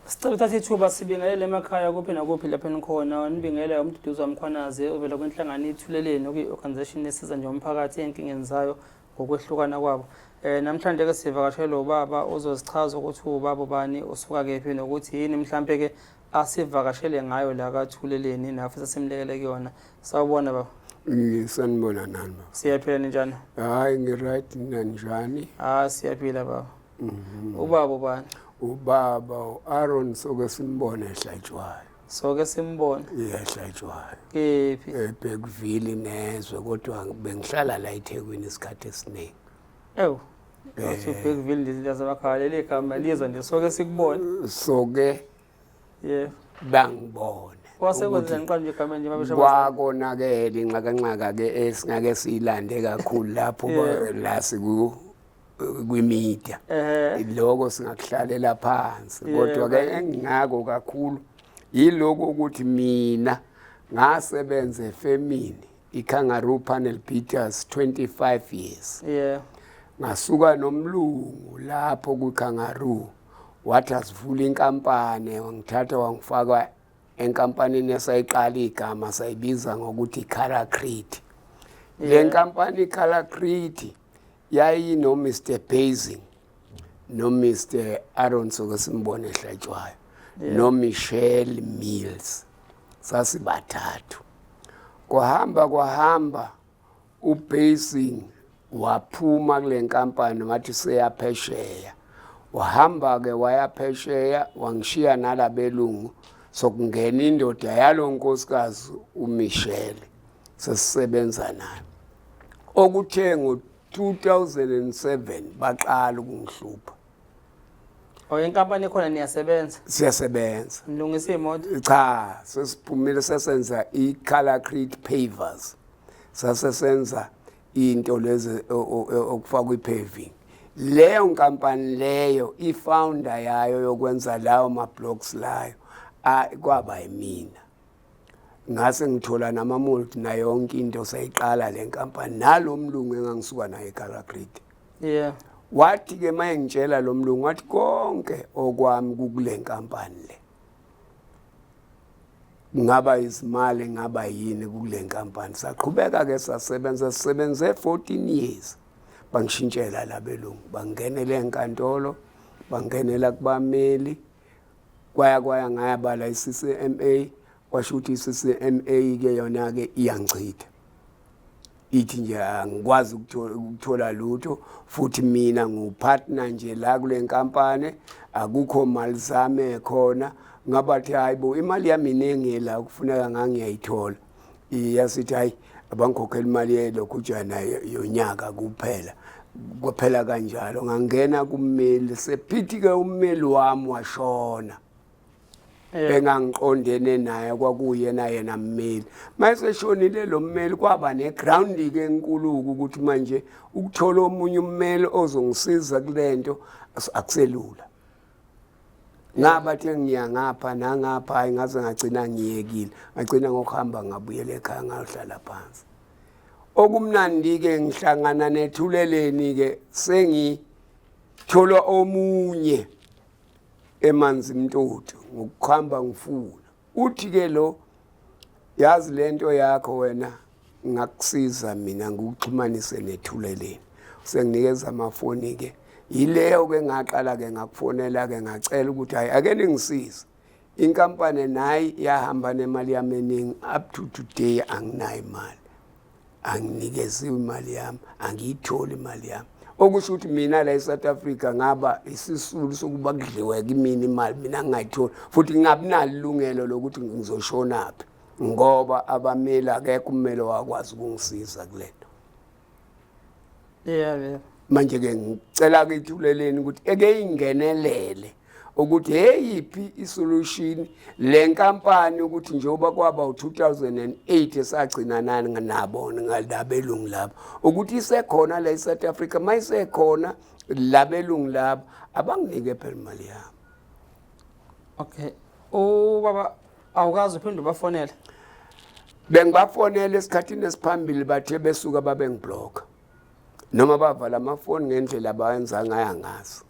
Sicela uthathe ithuba sibingelele emakhaya kuphi nakuphi lapho enikhona. Nibingelela uMduduzi waMkhwanazi ovela kwinhlangano iThuleleni okuyi-organization esiza nje umphakathi ey'nkingeni zayo ngokwehlukana kwabo. Namhlanje ke sivakashelwe ubaba ozozichaza ukuthi uwubaba ubani, usuka kephi nokuthi yini mhlampe ke asivakashele ngayo la kaThuleleni nafisa simlekele kuyona. Sawubona baba. Ngisanibona nani baba. Siyaphila, ninjani? Hayi, ngi-right, nanjani? Ah, siyaphila baba. Ubaba ubani? Ubaba u-Aaron soke simbone ehlatshwayo. Soke simbone. Iyahlatshwayo. Kephi? eBergville nezwe, kodwa bengihlala la eThekwini isikhathi esiningi. Ewu. Wathi uBergville lasemakhala, leli gama lizwa nje soke sikubone. Soke bangibone. Kwasekwenza ngiqala nje igama nje mabesha. Kwakonakele inxakanxaka ke esingake siyilande kakhulu lapho la siku kwi-media. Lokho singakuhlalela phansi, kodwa ke engingako kakhulu yiloko ukuthi mina ngasebenza efemini iKangaroo Panel Beaters 25 years. Ngasuka nomlungu lapho kwiKangaroo, wathi asivule inkampani, wangithatha wangifaka enkampanini esayiqala igama sayibiza ngokuthi iCaracrete. Le nkampani iCaracrete yayino Mr Basing no Mr Aaron soke simbone ehlatshwayo no Michelle Mills, sasibathathu. Kwahamba kwahamba, uBasing waphuma kule nkampani, wathi seyaphesheya. Wahamba ke wayaphesheya, wangishiya nalabelungu. Sokungena indoda yalo nkosikazi uMichelle, sesisebenza nayo. Okuthe ngo-2007 baqala ukungihlupha. Oh, inkampani ekhona niyasebenza? Siyasebenza. Nilungisa imoto? Cha, sesiphumile, sesenza i-Colorcrete Pavers. Sasesenza into lezi okufakwa i-paving. Leyo nkampani leyo, i-founder yayo yokwenza lawo ma-blocks layo kwaba yimina. Ngase ngithola nama-mold nayo yonke into, sayiqala le nkampani nalo mlungu engangisuka naye eCaracrete. Wathi ke maye ngitshela lo mlungu, wathi konke okwami kukule nkampani le, ngaba izimali, ngaba yini kule nkampani. Saqhubeka ke sasebenza, sisebenze 14 years. Bangishintshela labelungu, bangenele enkantolo, bangenela kubameli, kwaya kwaya ngayabala i-CCMA. Kwasho ukuthi i-CCMA ke yona ke iyangichitha, ithi nje angikwazi ukuthola lutho, futhi mina ngiwu-partner nje la kule nkampani, akukho mali zami ekhona. Ngabathi hayi bo, imali yami iningi la kufuneka ngangiyayithola. Yasithi hayi, abangikhokhela imali yelokhujana yonyaka kuphela. Kwaphela kanjalo. Ngangena kummeli, sephithi ke ummeli wami washona engangiqondene naye, kwakuyena yena mmeli. Mayeseshonile lo mmeli, kwaba ne-ground ke enkulu ukuthi manje ukuthola omunye ummeli ozongisiza kulento akuselula. Ngaba the ngiya ngapha nangapha, hayi, ngaze ngagcina ngiyekile, ngagcina ngokuhamba ngabuyela ekhaya, ngayohlala phansi. Okumnandi-ke ngihlangana neThuleleni-ke, sengithola omunye eManzimtoti ngokuhamba ngifuna. Uthi-ke lo, yazi lento yakho wena, ngakusiza mina ngikuxhumanise neThuleleni. Senginikeza amafoni-ke, yileyo-ke ngaqala-ke ngakufonela-ke, ngacela ukuthi hhayi, ake ningisize, inkampani nayi yahamba nemali yami eningi, up to today anginayo imali, anginikeziwe imali yami, angiyitholi imali yami. Okusho ukuthi mina la e-South Africa ngaba isisulu sokuba kudliwe kimina imali, mina ngingayitholi, futhi ngingabi nalo ilungelo lokuthi ngizoshonaphi, ngoba abameli, akekho ummeli wakwazi ukungisiza kulento. Yeah. Manje ke ngicela kithuleleni ukuthi eke ingenelele ukuthi heyiphi i-solution le nkampani, ukuthi njengoba kwaba u-2008 esagcina nani nabo ngalabelungu labo, ukuthi isekhona la e-South Africa. Mayisekhona labelungu labo, abanginike phela imali yami. Okay. Ubaba awukazi uphinde ubafonele? Bengibafonela esikhathini esiphambili, bathe besuka babengiblocka noma bavala amafoni ngendlela abayenza ngayo, angazi.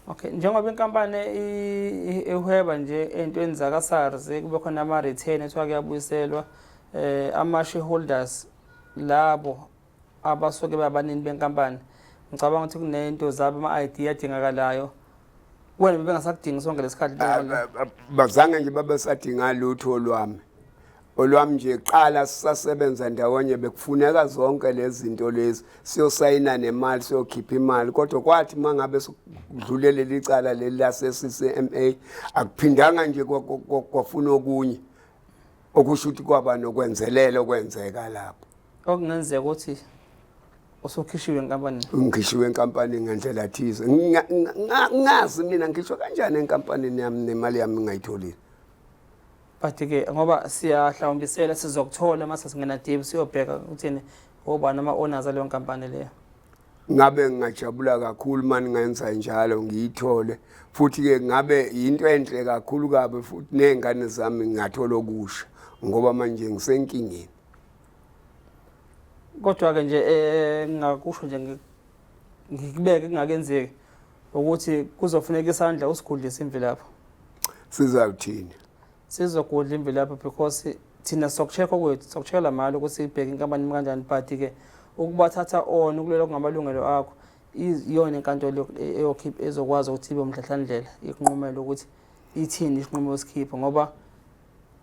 Okay, njengoba inkampani ihweba nje ey'ntweni zaka-SARS kube khona ama-return ethiwa kuyabuyiselwa ama-shareholders labo abasuke babanini benkampani, ngicabanga ukuthi kunento zabo ama-ID adingakalayo. Wena bebengasakudingi sonke lesikhathi? Bazange nje babesadinga lutho lwami. Olwami nje qala sisasebenza ndawonye bekufuneka zonke lezi zinto lezi, siyosayina nemali, siyokhipha imali, kodwa kwathi uma ngabe sekudlule leli cala leli lase-CCMA akuphindanga nje kwafuna okunye, okusho ukuthi kwaba nokwenzelela okwenzeka lapho. Okungenzeka ukuthi usukhishiwe enkampanini. Ngikhishiwe enkampanini ngendlela thize. Ngazi mina ngikhishwa kanjani enkampanini yami nemali yami ngingayitholile. But-ke ngoba siyahlawumbisela sizokuthola mase singena deep siyobheka ukuthini obani ama-owners aleyo nkampani leyo. Ngabe ngingajabula kakhulu uma ningenza njalo ngiyithole, futhi-ke ngabe yinto enhle kakhulu kabi, futhi ney'ngane zami ngingathola okusha ngoba manje ngisenkingeni. Kodwa-ke nje ngingakusho nje ngikubeke kungakenzeki ukuthi kuzofuneka isandla usigudlise imvilapho. Sizawuthini? Sizogudla imvilapho because thina sokucheck okwethu, sokucheckela mali ukuthi ibheke inkampani imi kanjani, but-ke ukubathatha on ukulwela kungamalungelo akho iyona inkantolo eyokhipha ezokwazi ukuthi ibe umhlahlandlela ikunqumele ukuthi ithini isinqumo osikhipha, ngoba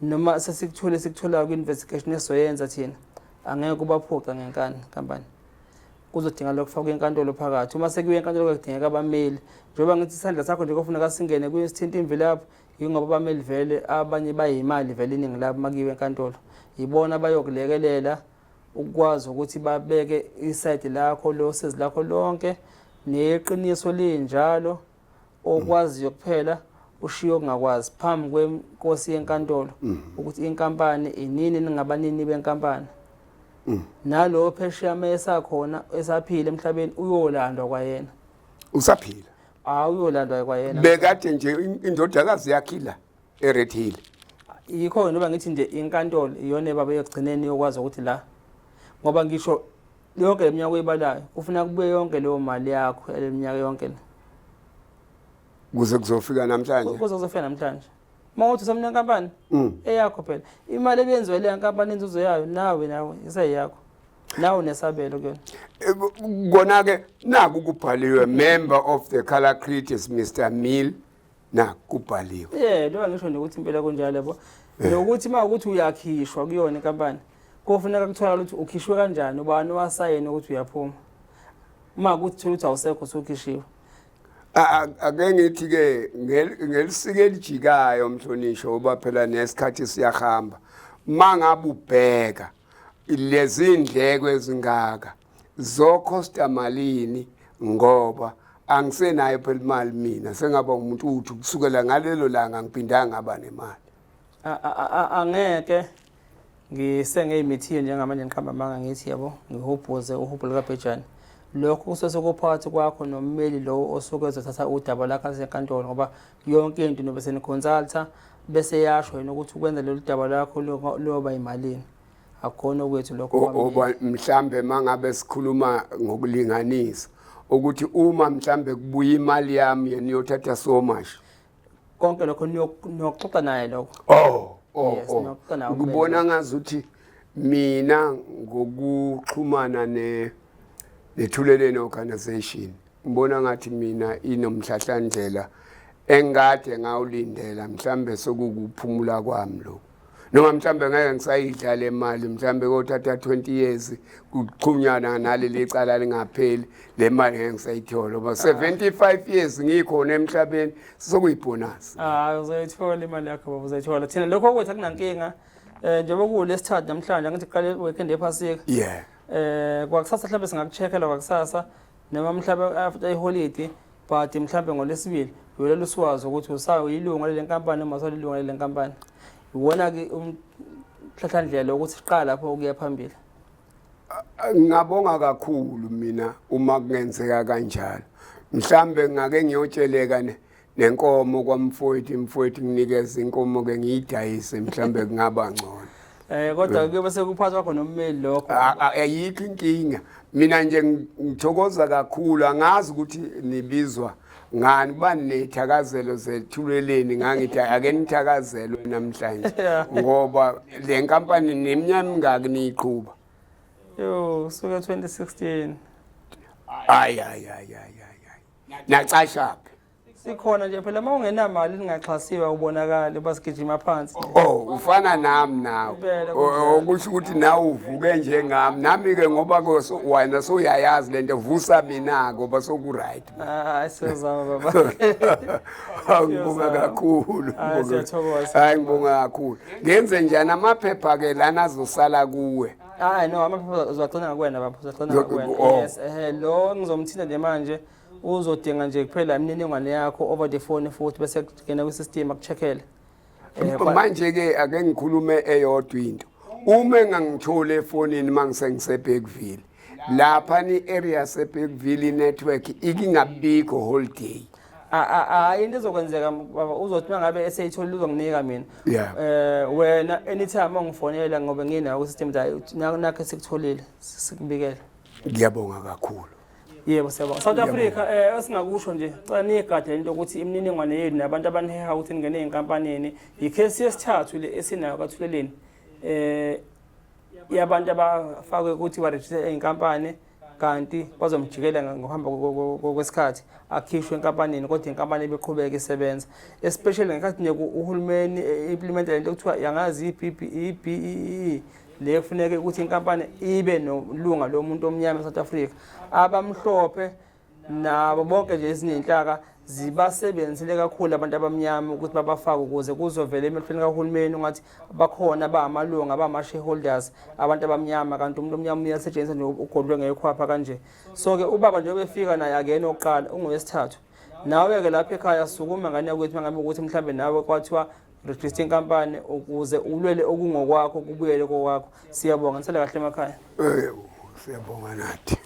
noma sesikuthole sikutholayo kwi-investigation esizoyenza thina angeke kubaphuca ngenkani nkampani. Kuzodinga lokho kufakwe inkantolo phakathi. Uma sekuyiwe enkantolo kudingeka abameli, njengoba ngithi isandla sakho nje kofuneka singene kuyo sithinta imvilapho, yingoba abameli vele abanye bayimali vele iningi labo uma kuyiwe enkantolo yibona abayokulekelela ukwazi ukuthi babeke isayidi lakho losizi lakho lonke neqiniso linjalo okwaziyo kuphela ushiye okungakwazi phambi kwenkosi yenkantolo ukuthi inkampani inini ningabanini benkampani. Nalowo phesheya uma esakhona esaphila emhlabeni uyolandwa kwayena. Usaphila? Hayi, uyolandwa kwayena. Bekade nje indodakazi yakhe la eRed Hill. Yikho noma ngithi nje inkantolo iyona ebaba yokugcineni yokwazi ukuthi la, ngoba ngisho yonke le minyaka oyibalayo kufuna kubuye yonke leyo mali yakho yale minyaka yonke le kuze kuzofika namhlanje. Kuze kuzofika namhlanje. Uma uthi usamnika inkampani eyakho phela imali ebenziwa leya nkampani inzuzo yayo nawe iseyakho, nawe unesabelo kuyona. Kona-ke naku kubhaliwe member of the Color Critics Mr Mill, naku kubhaliwe. Yeah, lo ngisho nje ukuthi impela kunjalo yabo. Nokuthi uma ukuthi uyakhishwa kuyona inkampani kofuneka kutholakala ukuthi ukhishwe kanjani, ubani owasayina ukuthi uyaphuma. Uma kuthi thola ukuthi awusekho usukhishiwe. Ake ngithi-ke ngelisike elijikayo mhlonishwa, uba phela nesikhathi siyahamba. Uma ngabe ubheka lezi ndleko ezingaka zokhosta malini, ngoba angisenayo phela imali mina, sengaba umuntu uthi kusukela ngalelo langa ngiphindanga ngaba nemali. Angeke ngisengey'mithiyo njengamanje ngiqamba amanga ngithi yabo ngihubhuze uhubhu likabhejane. Lokho kusese kuphakathi kwakho nommeli lowo osuke ezothatha udaba lakho asenkantolo, ngoba yonke into nobe seniconsulta bese yasho yena ukuthi ukwenza lolu daba lakho luyoba yimalini. Akukhona okwethu lokho. Oba mhlambe mangabe sikhuluma ngokulinganisa ukuthi uma mhlambe kubuya imali yami yena uyothatha so much. Konke lokho niyoxoxa naye lokho. Oh. Yes, oh. niyoxoxa naye ummeli. Ngibona ngazuthi mina ngokuxhumana ne neThuleleni organization, ngibona ngathi mina inomhlahlandlela engade ngawulindela, mhlambe sekukuphumula kwami lokho, noma mhlambe ngeke ngisayidla le mali, mhlambe kothatha 20 years kuxhunyana naleli cala lingapheli, le mali ngeke ngisayithola ngoba 75 years ngikhona emhlabeni, sokuyibonus. Ah, uzoyithola imali yakho baba, uzoyithola. Thina lokho kwethu akunankinga. Njengoba kulesithathu namhlanje, angithi kuqale weekend yephasika. Kwakusasa mhlawumbe singakucheckela kwakusasa noma mhlawumbe after iholiday, but mhlawumbe ngolesibili uyolela usuwazi ukuthi usayilunga lele nkampani noma usalilunga lele nkampani. Iwona ke umhlahlandlela ukuthi siqala lapho ukuya phambili. Ngingabonga kakhulu mina uma kungenzeka kanjalo. Mhlambe ngake ngiyotsheleka nenkomo kwamfowethu, imfowethu nginikeze inkomo ke ngiyidayise, mhlambe kungaba ngcono. Kodwa kuyobe sekuphathwa kwakho nommeli lokho. Ayikho inkinga. Mina nje ngithokoza kakhulu, angazi ukuthi nibizwa Ngani banethakazelo zethuleleni, ngangithi ake nithakazelwe namhlanje ngoba le nkampani neminyaka mingaki niyiqhuba? Yo, suka 2016. Hayi hayi hayi hayi hayi. Nacashaphi? Sikhona nje phela, uma ungenamali ningaxhasiwe ubonakale basigijima phansi. Oh, ufana nami nawe. Impela, kunjalo. Okusho ukuthi nawe uvuke njengami. Nami-ke ngoba wena sowuyayazi lento, vusa mina ngoba soku-right. Hayi, siyozama baba. Ngibonga kakhulu. Hayi, siyathokoza. Hayi, ngibonga kakhulu. Ngenze njani amaphepha-ke lana azosala kuwe? Hayi no, amaphepha uzowagcina ngakuwena baba, uzowagcina ngakuwena. Oh. Yes, lo ngizomthinta nje manje, uzodinga nje kuphela imininingwane yakho over the phone futhi bese kungena kwi-system akucheckele. Manje-ke ake ngikhulume eyodwa into. Uma engangitholi efonini uma ngisengiseBergville, lapha ni-area yaseBergville i-network ikingabikho whole day. Hayi, into ezokwenzeka baba, uzothi uma ngabe eseyitholile uzonginika mina. Wena anytime ongifonela ngoba nginayo ku-system, nakho esikutholile sikubikele. Ngiyabonga kakhulu. Yebo, siyabonga. South Africa, esingakusho nje, cela niyigade into ukuthi imininingwane yenu nabantu abaniheha ukuthi ningene ey'nkampanini. Ikhesi yesithathu le esinayo kaThuleleni. Yabantu abafakwe ukuthi barejiste ey'nkampani kanti bazomjikela ngokuhamba kwesikhathi akhishwe enkampanini, kodwa inkampani ibiqhubeka isebenza, especially ngenkathi nje uhulumeni implementa lento ekuthiwa yangazi i-BEE le kufuneka ukuthi inkampani ibe nolunga lomuntu omnyama eSouth Africa. Abamhlophe nabo bonke nje ezinye iy'nhlaka zibasebenzisile kakhulu abantu abamnyama ukuthi babafake ukuze kuzovela emehlweni kahulumeni ungathi bakhona bamalunga, bama-shareholders abantu abamnyama, kanti umuntu omnyama uyasetshenziswa nje, ugodlwe ngekhwapha kanje. So-ke ubaba njengoba efika naye akuyena oqala, ungowesithathu. Nawe-ke lapha ekhaya sukuma ngane yakwethu, uma ngabe ukuthi mhlawumbe nawe kwathiwa register inkampani ukuze ulwele okungokwakho kubuyele kokwakho. Siyabonga, nisale kahle emakhaya. Siyabonga nathi.